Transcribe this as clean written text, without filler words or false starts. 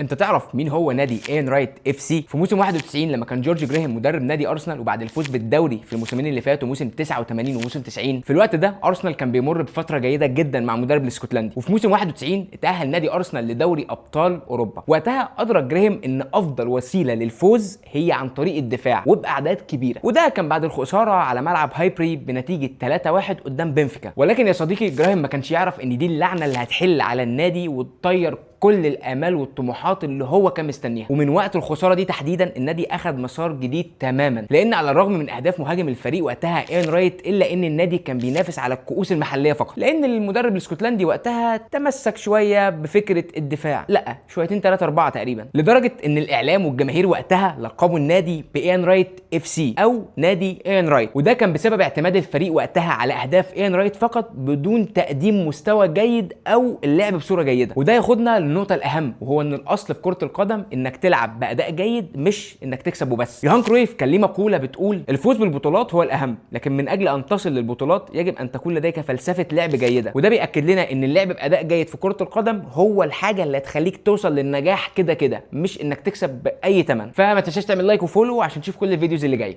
انت تعرف مين هو نادي اين رايت FC؟ في موسم 91 لما كان جورج جريهام مدرب نادي ارسنال، وبعد الفوز بالدوري في الموسمين اللي فاتوا موسم 89 وموسم 90، في الوقت ده ارسنال كان بيمر بفترة جيدة جدا مع مدرب الاسكتلندي. وفي موسم 91 اتاهل نادي ارسنال لدوري ابطال اوروبا. وقتها ادرك جريهام ان افضل وسيلة للفوز هي عن طريق الدفاع وباعداد كبيره، وده كان بعد الخسارة على ملعب هايبري بنتيجة 3-1 قدام بنفيكا. ولكن يا صديقي جراهام ما كانش يعرف ان دي اللعنة اللي هتحل على النادي وتطير كل الامال والطموحات اللي هو كان مستنيها. ومن وقت الخسارة دي تحديدا النادي اخذ مسار جديد تماما، لان على الرغم من اهداف مهاجم الفريق وقتها اين رايت، الا ان النادي كان بينافس على الكؤوس المحلية فقط، لان المدرب الاسكتلندي وقتها تمسك شوية بفكره الدفاع، لا شويتين 3 4 تقريبا، لدرجة ان الاعلام والجماهير وقتها لقبوا النادي باين رايت FC او نادي اين رايت. وده كان بسبب اعتماد الفريق وقتها على اهداف اين رايت فقط بدون تقديم مستوى جيد او اللعب بصورة جيده. وده ياخدنا للنقطة الاهم، وهو ان الاصل في كره القدم انك تلعب باداء جيد مش انك تكسب وبس. يوهان كرويف كان ليه مقولة بتقول: الفوز بالبطولات هو الاهم، لكن من اجل ان تصل للبطولات يجب ان تكون لديك فلسفة لعب جيده. وده بياكد لنا ان اللعب باداء جيد في كره القدم هو الحاجة اللي هتخليك توصل للنجاح كده كده، مش انك تكسب باي ثمن. فما تنساش تعمل like و follow عشان تشوف كل ال videos اللي جاية.